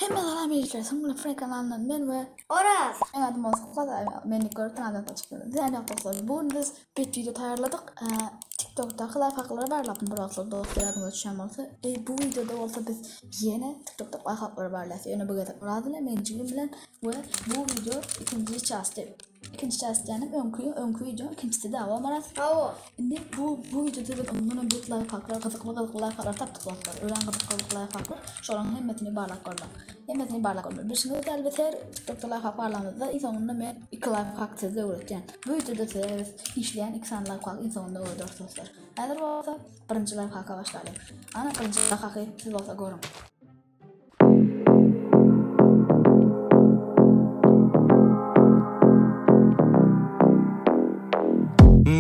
Hemme salam ilçiler, soňra Frank kanalyndan men we Oraz. Men adym Oskar, meni görüp kanaldan çykdınız. Yani dostlar, bugün biz bir video tayarladık. Ee, TikTok'taki lifehackları barlaptım bir wagtlar dostlar ýadyňyza düşen bolsa. E, bu videoda bolsa biz ýene TikTok'da lifehackları barlaýas. Ýöne bu gezek Oraz bilen, men jigim bilen we bu video ikinji çasty. Ikinji çasty ýani öňki öňki video ikinjisi dawam Oraz. Hawa. Indi bu bu videoda biz ondan hem büyük lifehacklar, gyzykly gyzykly lifehacklar tapdyk dostlar. Örän gyzykly gyzykly lifehacklar. Şolaryň hemmesini barlap görmek. Hemmesini barlap görmek. Bilşiňiz ýaly biz her TikTokda lifehack barlamyzda iň soňunda men iki lifehack size öwretýän. Bu videoda size biz işleýän iki sany lifehack iň soňunda öwrederis dostlar. Häzir bolsa birinji lifehacka başlalyň. Ana birinji lifehacky siz bolsa görüň.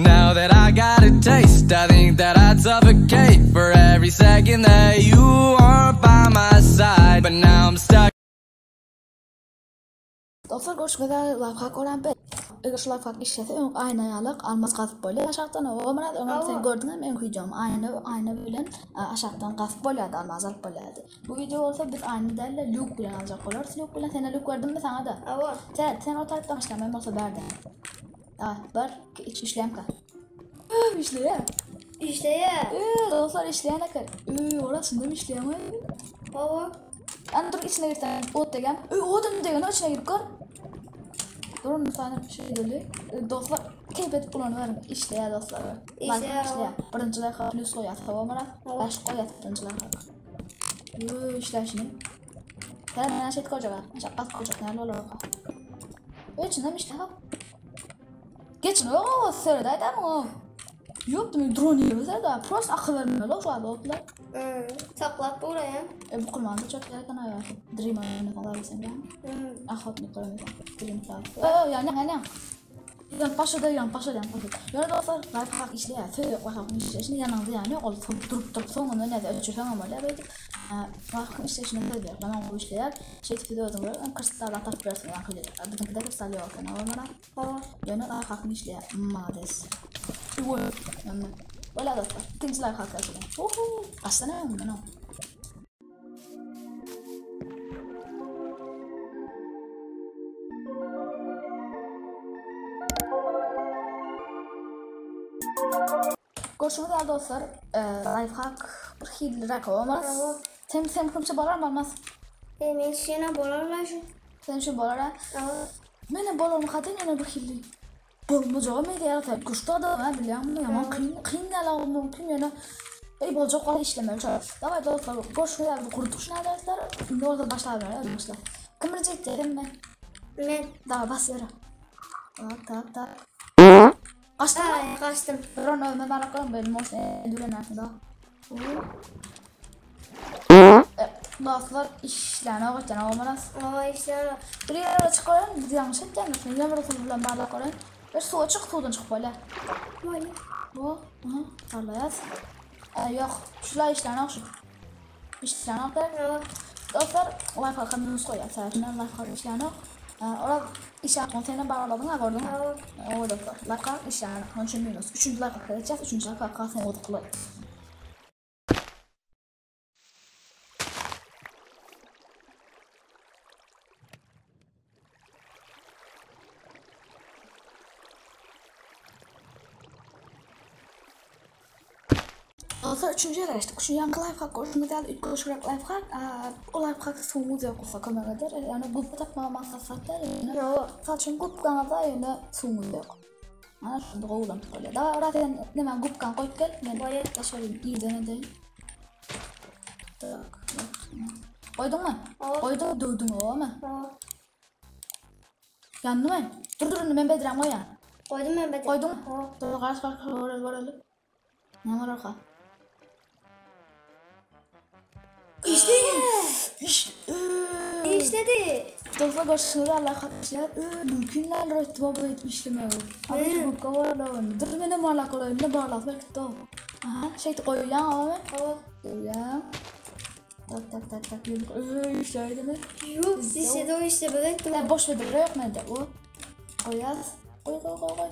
Now that I got a taste, I think that I'd suffocate for every second that you aren't by my side. But now I'm stuck. Dostlar görşüňiz ýaly lifehack oran bet. Eger şu lifehack işlese öň aýna ýalyk almaz gazyp bolýar aşakdan oba myrat öňem sen gördüňem öňki wideom aýna aýna bilen aşakdan gazyp bolýardy almaz alyp bolýardy. Bu wideo bolsa biz aýna dälde lýuk bilen aljak bolarys lýuk bilen sene lýuk berdimmi saňada? Hawa. Sen sen o tarapdan başla men bolsa bärden. Daway bir iki üç işleýänka. Öö işleýär. Işleýär. Öö dostlar işleýän eken. Öö ora çyndan işleýärmi? Hawa. Ana dur içine girsen ot degen. Öö odun degen o içine girip gör. Dur onu sana bir şey dedi. Dostlar keyif edip ulanıverin. İşleýär dostlar. İşleýär. İşleýär. Birinji like plus goýýas. Hawa Murat. Baş goýýas birinji like. Öö işleýşini. Sen näme şey koyacak ha? Şakat koyacak näme bolar oka. Öö içinden işleýär. Geçin o seret aýdam o. Ýok diýmek drone ýerimiz da prosta akyl bermeli şu anda otlar. Hmm. Saklap buraya. E bu kurmanda çok yerden ayağı. Dream oyunu falan bilsen ya. Hmm. Ahotnik görmedim. Dream falan. Ö yani yani. Yan paşa da yan paşa yan paşa. Ýöne dostlar lifehack işleýär. Söz ýok lifehack işleýşini ýanyňda ýany ol durup durup soňunda näde öçürseň hem bolýar beýdip. Lifehack işleýşini söz ýok. Ýaman gowy işleýär. Şeýdip siz özüňiz kristallar tapyp bilersiňiz ýaňky diýip. Biziňkide kristal ýok eken olara. Hawa. Ýöne lifehack işleýär. Mades. Ýöne. Bolýar dostlar. Ikinji lifehack geçelim. Uhu. Gaçsana öňümden o. Görşüňiz ýaly dostlar, e, lifehack bir hilliräk olmaz. Sen sen kimçe bolar mı olmaz? Benim işine bolarlar şu. Sen şu bolar ha. Hawa. Mene bolarmy kadın ýene bir hilli. Bolmajagy meýdýär sen kuşda da ben bilýän ýaman kyn kyn ýaly mümkin ýöne Ey bolacak wagt işlemeli şol. Daway dostlar, görşüňiz ýaly gurduk şuna dostlar. Indi bolsa başlaýar, başla. Kim birinji gitdi mi? Men. Daway bas ýere. Tak tak tak. Kaçtın mı? Ay kaçtım. Dur onu ölme bana koyun benim olsun öldüren aslında. Dostlar işlerine bakacağım olmaz. Hawa işleýär. Bir yere çıkarın biz yanlış ettik. Yine bir okul bilen bardak koyun. Bir suya çık sudan çık böyle. Böyle. Bu, hı, parlayaz. Ee, yok, şular işlerine şu. İşlerine bak. Hawa. Dostlar, lifehack'a minus koyar. Sayesinde lifehack işlerine. Ee, orada iş konteyner bağladın ha gördün mü? Hawa. O dostlar, lifehack işlerine. Onun için minus. Üçüncü lifehack'a geçeceğiz. Üçüncü lifehack'a sen odaklı. Dostlar üçüncü yere geçtik. Şu yankı lifehack görüşümüz geldi. Üç koşarak lifehack. Aa, o lifehack suwumuz yok olsa kömek eder. Yani gupba tapmaga maksat däl. Yani Hawa. Mysal üçin gupkaňyzda ýöne suwuňyz ýok. Ana şunda gowulanyp bolýar. Dawa ora sen näme gupkaň goýup gel. Men Bolýar. daşary irden edeýin. Tak. Goýduňmy? Hawa. Goýduň, döwdüň omy? Hawa. Ýandy mı? Dur dur indi men bedräm goýýan. Koydum ben bedeni. Goýduň? Hawa. Dur gaç gaç görelim görelim. Näme var orka? İşledi. İş. İşledi. Dostlar görüşürüz Allah katmışlar. Mümkün lan rötba bu etmiştim öyle. Abi Ne? bu kadar da öyle. Dur beni marlak olayım ne barlak belki de o. Aha şey koyuyan abi. Hawa. Koyuyan. Tak tak tak tak. Öyle işler değil mi? Yok işledi o işte bıraktım. Ya boş ver yok mu o? Koyaz. Koy koy koy koy.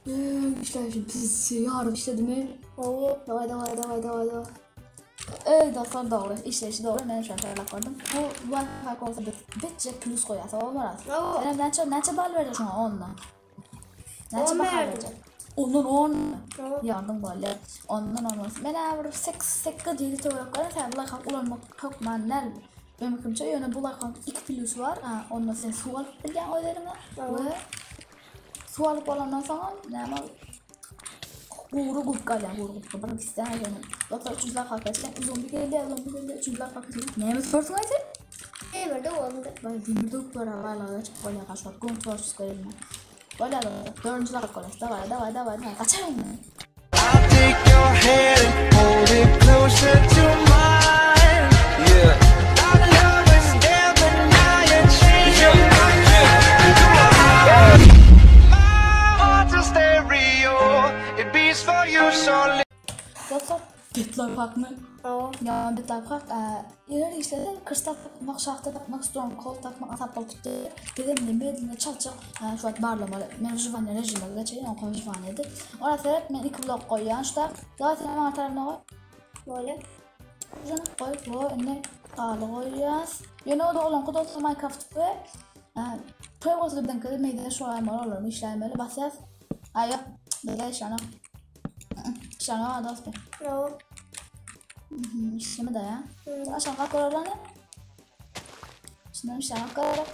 Ee, işler şimdi pis yarım işledi mi? Hawa. Davay davay davay davay davay. Öý dostlar dogry, işleýşi dogry. Men şu barlap gördüm. Bu lifehack bolsa biz bitje plus goýýas. O Marat. Sen näçe näçe bal berjek şoňa ondan? Näçe baha berjek? Ondan 10. Ýardyň bolýar. Ondan 10 bolsun. Men bir 8 8 7 töwerek goýan, sen bu lifehack ulanmak hökman däl. Benim pikirimçe ýöne bu lifehack 2 plusy bar. Onda sen suw alyp bilýäň öz eliňe we suw alyp bolandan soň näme Gury gup galýar, gury gup. Bir gitse ýöne. Dostlar üçünji lifehack geçsek, zombi geldi, zombi geldi, üçünji lifehack geçsek. Näme sorsuň aý sen? Demir de oldu. Baý demir döwüp görä baýlaga geçip bolýar gaşwat. Gün tworçesko eline. Bolýar dostlar. Dördünji lifehack bolýar. Daway, daway, daway, daway. Gaçaýyn men. I'll take your hand and hold it closer to mine. Yeah. Our love is there, but now you're changing my My heart's a stereo. It beats for you, so Dostlar, bet lifehackmy? Hawa. Ýa bet lifehack, eger işlese kristal tapmak, şahta tapmak, stronghold tapmak asap bolup gitdi. Bizem nemedlini çaltjak, şu wagt barlamaly. Men wyžywaniýa režime geçeýin, oňka wyžywaniýady. Ora seret, men iki blok goýýan şu Daway sen maňa tarapyna goý. Bolýar. Jana goý, goý, indi galy goýýas. Ýöne o doglanky dostlar Minecraft we P bolsa biziňki meýdana şu aýmaly olar işläýmeli basýas. Aý ýok, bizde işlänok. İşlänok dostum. Ýok. İşleme da ya. Aşağı kalk oralarını. Şundan işlänok garak.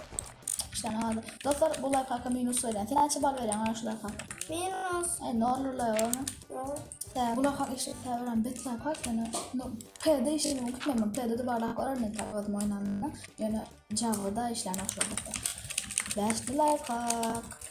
İşlänok. Dostlar bu lifehack'a minus berýän. Sen näçe bal berýäň ana şu lifehack'a? Minus. Ay ne olur la onu. Ýok. Sen bu lifehack işe veren bet lifehack yani no, P'de işlemi gitmem. P'de de barlak var men tapmadım oynandığında. Yani Java'da işlänok şu dostlar. Bäşli lifehack.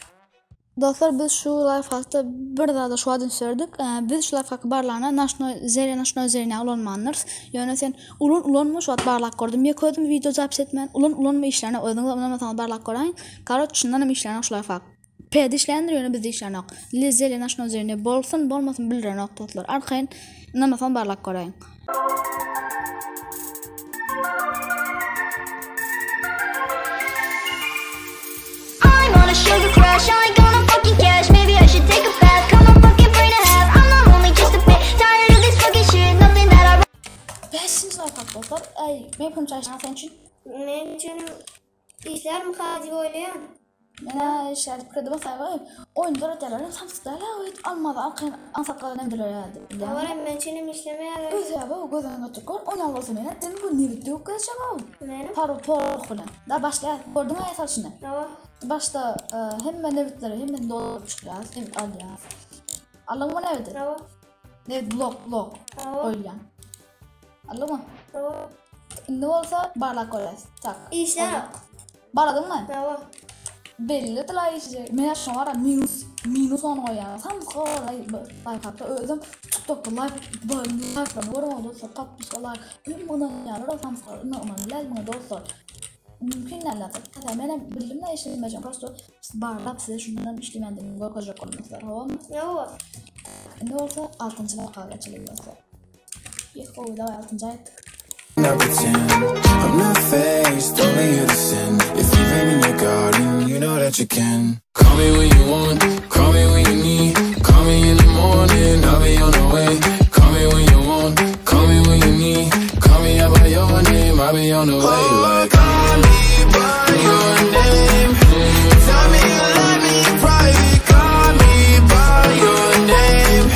Dostlar biz şu lifehackda bir zada şu adyn sürdük. Biz şu lifehackı barlana naşno zere naşno zerine ulanmandyrs. Ýöne sen ulan ulanma şu wagt barlap gördüm. Ýa ködüm video zapis etmän ulan ulanma işlerine özüňiz ulanmasaňyz barlap göräýiň. Karoç şundan hem işlänok şu lifehack. P'de işländir ýöne bizde işlänok. Lezeli naşno zerine bolsun bolmasyn bildirenok dostlar. Arkaýyn ynanmasaňyz barlap göräýiň. I'm on a sugar crash, I ain't gonna fucking cash. Maybe I should take a bath, cut my fucking brain in half. I'm not lonely, just a bit tired of this fucking shit. Nothing that I Bäşinji lifehack dostlar. Ay men pikirimçe aýşan sen üçin. Men üçin işler hadi oýlaýan. Menä işler pikir edip bolsa oýunlar öterler samsyk däl oýun almaz arkaýyn aňsat galan emdiler ýaly. Hawa men üçin işlemeýär. Öz ýa bu gözüňe götür gör oýnan bolsa men etdim bu nebit döwük gezjek o. Menem. Paru porh bilen. Da başlaýar. Gördüň aýa salşyny. Hawa. Başda hemme nebitleri hemme dolduryp çykýar. Nebit alýar. Aldyňmy nebiti? Hawa. Nebit blok blok Hawa. goýulýan. Aldyňmy? Hawa. Indi bolsa barlap görýäs. Tak. Işler. Barladyňmy? Hawa. Belli dila işleyecek. Men şuna var ya minus minus 10 goýýan. Samsyk olay lifehackda özüm TikTokda live life'larını görüň dostlar. Tapyşka like. Hem buna ýalar samsyk normal däl muňa dostlar. Mümkin däl zaten. Men hem bildim de işlemeyeceğim. Prosto barlap size şundan işlemedim. Görkezecek olmazlar. Tamam mı? Hawa. Indi bolsa 6. lifehack'a geçelim dostlar. Ýok, da 6. aýtdyk. Not pretend I'm not faced, only here to sin. If you've been in your garden, you know that you can. Call me when you want, call me when you need. Call me in the morning, I'll be on the way. Call me when you want, call me when you need. Call me out by your name, I'll be on the way. Like, call me by your name. Tell me you love me in private. Call me by your name.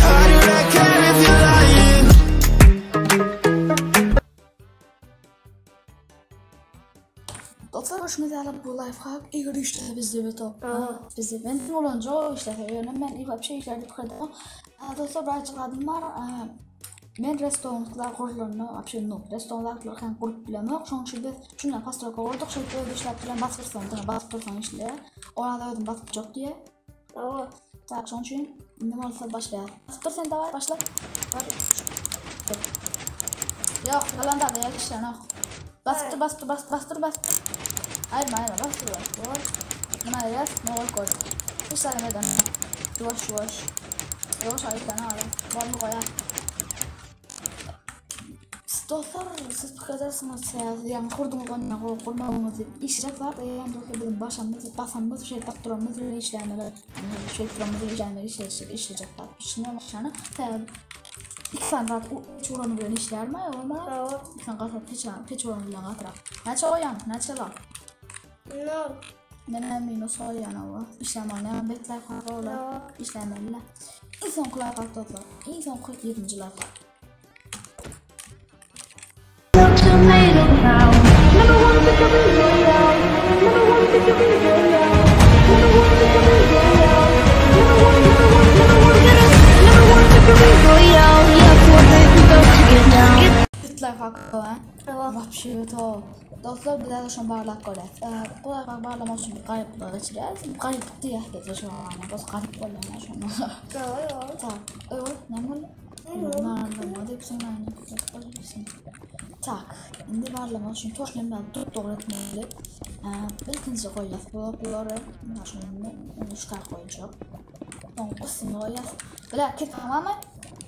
I do not care if you're lying. Dostlar hoşuma geldi bu lifehack. Eger işlese bizde bir top. Aha. Bizde ben olunca o işlese ýöne men ilk bir şey işlerdi pikir edip. Dostlar birazcık adım var. Men restoranlar gurularyny вообще no. Restoranlar hem gurup bilemok. Şonuň üçin biz şundan pastroka gurduk. Şeýdip öz işläp bilen basyp dursaň, diňe basyp dursaň işleýär. Orada özüm basyp jok diýe. Hawa. Tak, şonuň üçin indi bolsa başlaýar. Basyp dur sen daway başla. Bar. Ýok, yalan da ýa işlänok. Basyp dur, basyp dur, basyp bastır, bastır. Aýyrma, aýyrma, bastır, bastır. Buna ýaz, ne ol koy. Hiç saramadan. Ýuwaş, ýuwaş. Ýuwaş aýtana ara. Barmy goýar. Dostlar, siz pikir edersiniz, yani kurduğunuz oyunu kurmadığınız işlek var. Yani dostlar bizim başımız, basamız, şey baktıramız, işlemeler, şey duramız, işlemeler, işleyecek, işleyecek var. İşine başlarına. İki sany zat üç urany bilen işlärmi ýa bolmaz? Hawa. İki sany gatyrak peç peç urany bilen gatyrak. Näçe goýýaň? Näçe bar? Nol. Men hem minus goýýan hawa. Işlemän näme bet lifehack olar. Hawa. Işlemeli. Iň soňky lifehack dostlar. Iň soňky ýedinji lifehack. Tomato brown. Never want to go royal. Never want to go royal. Never want to go royal. Never want, never want, never want to Never want to go royal. Yeah, for baby, go to get down. Bet lifehack ha. Hawa. Wapşe to. Dostlar biz häzir şony barlap görýäs. Bu lifehack barlamak üçin bir garyplyga geçirýäs. Garyplyk diýýäs biz şu an. Biz garyp bolýan şonda. Hawa, hawa. Tak, öý, näme boldy? Barlama diýipsiň, näme diýipsiň? Tak, indi barlamak üçin toşlam ýaly dup dogry etmeli. Ilkinji goýýas bloklary, mana şuny üç tak goýjak. Soň üstüni goýýas. Bile kek tamamy?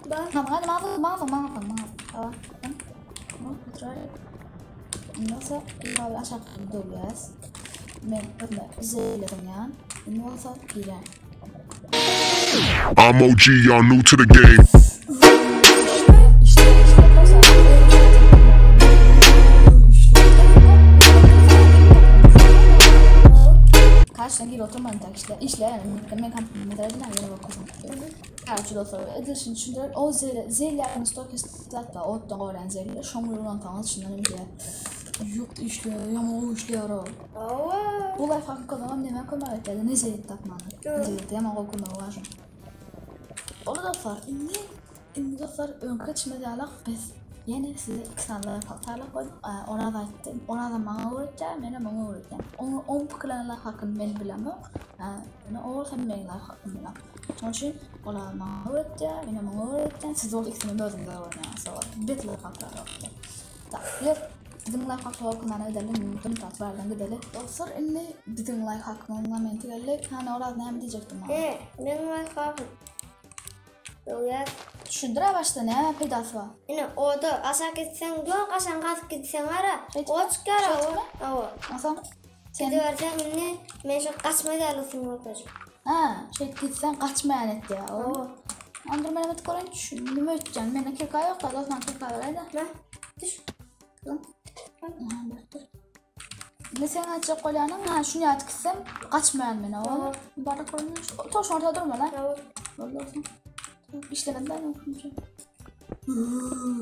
Bar. Tamam, hadi maňa maňa maňa maňa. Tamam. Indi bolsa bir aşak döwýäs. Men özüme zeyledim ýa. Indi bolsa girýän. I'm OG, y'all new to the game. İşte işte dostlar. Karşına gir oturmadan tak işte işle yani men kompüterden yere bakıyorsun. Gerçi dostlar edilişini düşündürer. O zeyli zeyli yani stokistler da o da öğren zeyli. Şomurun tanı içinden bir Yok işliyor, yama o işliyor o. Hawa. Bu lifehack'ı kullanmam demek kömek etdi. Ne zeyli tapmanı. Zeyli yama o kömek var. Ola dostlar, indi indi dostlar öňki geçmez ýalak biz ýene size iki sany lifehack taýýarlap goýduk. Oraz aýtdy. Oraz maňa öwretýär, menem oňa öwretýän. Oň oň pikirlenen lifehack'yny men bilemok. Ýöne o bolsa meniň lifehack'ymy bilen. Şonuň üçin olar maňa öwretýär, menem oňa öwretýän. Siz bolsa ikisini özüňiz öwrenýäňiz. Bet lifehacklar ýok. Tak, ýör. Biziň lifehack'y okumana gidelim. Mümkin tatlardan gideli. Dostlar, indi biziň lifehack'ymyzyň momenti geldi. Hany Oraz näme diýjekdiň maňa? E, meň lifehack'ym. Döwýär. Düşündir başda näme peýdasy bar? Ine, oda aşak gitseň, ýok aşan gazyp gitseň ara. Şeýtme. O çykar Şeýtme. Hawa. Onsoň sen Gidiberseň indi men şu gaçma ýaly görkezjek. Ha, şeýt gitseň gaçmaýan etdi ya. Hawa. Andır men evet görün düşündüm öteceğim. Mende keka yok da dostlar keka vereydi. Ne? Düş. Aha, dur. Ne sen açacak kolyanın? Ha şunu yat gitsem kaçmayan men o. Bardak koymuş. Toş ortada durma lan. Hawa. Oldu olsun. İşlemedi ben okumuşum.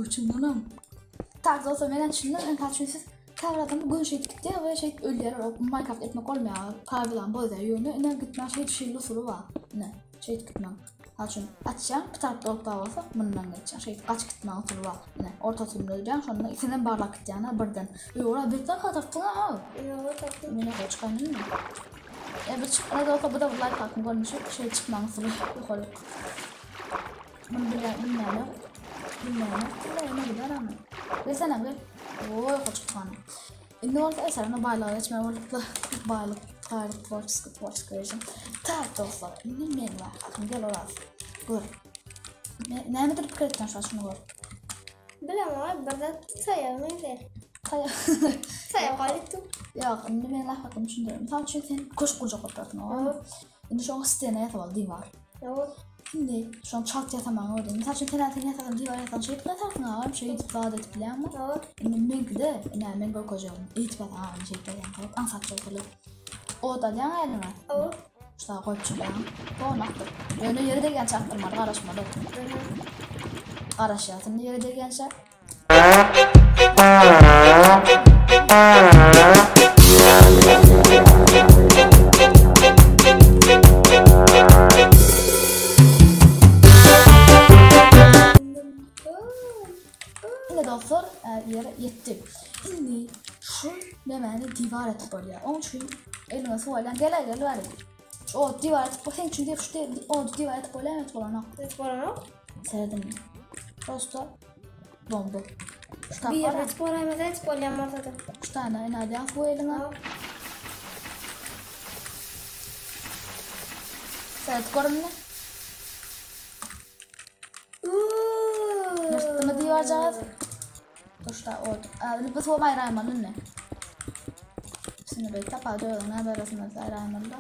Çınlanam. Tak dostlar menen çınlan en kaçın siz Käbir gün şey gitdi we şey ölýär o Minecraft etmek bolmaýar. Kabylan bolýar ýöne ine gitmän şey şeýle usuly bar. Ine şey gitmän. Ha şunu açýan bir tarapda olup da bolsa mundan geçýän. Şey gaç gitmän usuly bar. Ine ortasyny ölýän şonda ikisinden barlak gitýän ha birden. Ýora birden katapdyň ha. Ine, tapdym. Meni hoş mı? E bu çıkmadı olsa bu da bu like hakkım görmüşük. Şey çıkmam usulü yukarı. Bunu bilen bilmeyen yok. Bilmeyen yok. Bilmeyen yok. Gider ama. Gelsene gel. Oy kaçıp kanı. Indi bolsa eserine baylyga geçmeli boldukla. Baylyk, baylyk, tworçeski, tworçeski vereceğim. Tak dostlar, indi men var. Gel oraz. Gör. Ne, nämedir pikir etden şu an şunu gör. Bilem abi, bir zat saýar men Kaya. Saýar galypdy. Yok, indi men laf hakkını düşündürüm. Tam çünkü sen köşk kuracak oturasın o. Indi şoň stena ýasabaly diwar. Hawa. Indi şoň çalt ýasamagyny öwren. Mysal üçin sen sen ýasagan diwar ýasan şeýdip ýasarsyň agam, şeýdip zat edip bilýäňmi? Hawa. Indi meňkide, ine men görkezjegim. Eýtip ýasan, şeýdip ýasan, aňsat şeýdip. Ot alýaň eliňe. Hawa. Şuna goýup çykýaň. Donakdyr. Ýöne ýere degýänçä akdyrmaly, garaşmaly. Garaşýarsyň ýere degýänçä. Ine dostlar, ýere ýetdi. Indi şu nemäni diwar etip bolýar. Onuň üçin eliňe suw alýan, gel gel bari. Şu o diwar etip sen üçin diýip şu o diwar etip bolýar, etip bolanok. Etip bolanok. Seredin. Prosto bomba. Şu Bir tapara. etip bolamaz, etip bolýan bolsa-da. Şu tane ine alýan suw eliňe. Seret görünme. Ýyrtdymy diwarjagaz? Dur da o. Aa, bu suw aýraymaly ne? Şimdi bir tapa döwün ne beresinden aýraymaly da.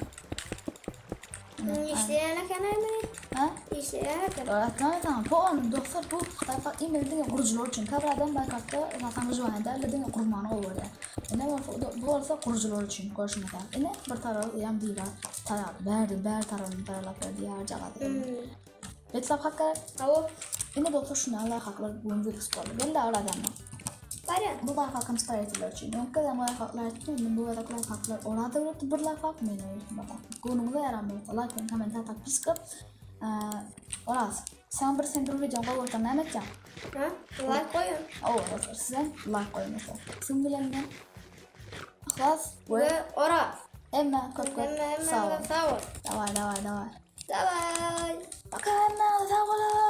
Işleýän eken aýmyny. Ha? Işleýän eken. Öwretmem sana. Bu on dostlar bu lifehack iň diňe gurujylar üçin. Käbir adam lifehackda zaten wyžywaniýa däl-de diňe gurmany gowy görýär. Ine bolsa bu bolsa gurujylar üçin görşüňiz ýaly. Ine bir tarapy ýam diwar taýýar. Bärde bär tarapyny taýýarlap berdi ýarjagazy. Bet lifehack gerek. Hawa. Ine dostlar şundan lifehacklar bugün videosy boldy. Gel de adamlar. Barýan. Bu lifehackam staraýtylar üçin. Öňki gezek lifehacklar aýtdym, indi bu gezek lifehacklar Oraz öwretdi bir lifehack, men öwretdim bir lifehack. Göwnüňize ýaran bolsa like bilen kommentariýa podpiska. Oraz, sen bir sen bir videony gowy görseň näme etýäň? Ha? Like goýun. Owa, dostlar, size like goýun dostlar. Siziň bilen men Yhlas we We Oraz. hemme köp köp Hemme sag hemme boluň. sag bol. Daway, daway, daway. Daway. Пока hemme sag boluň.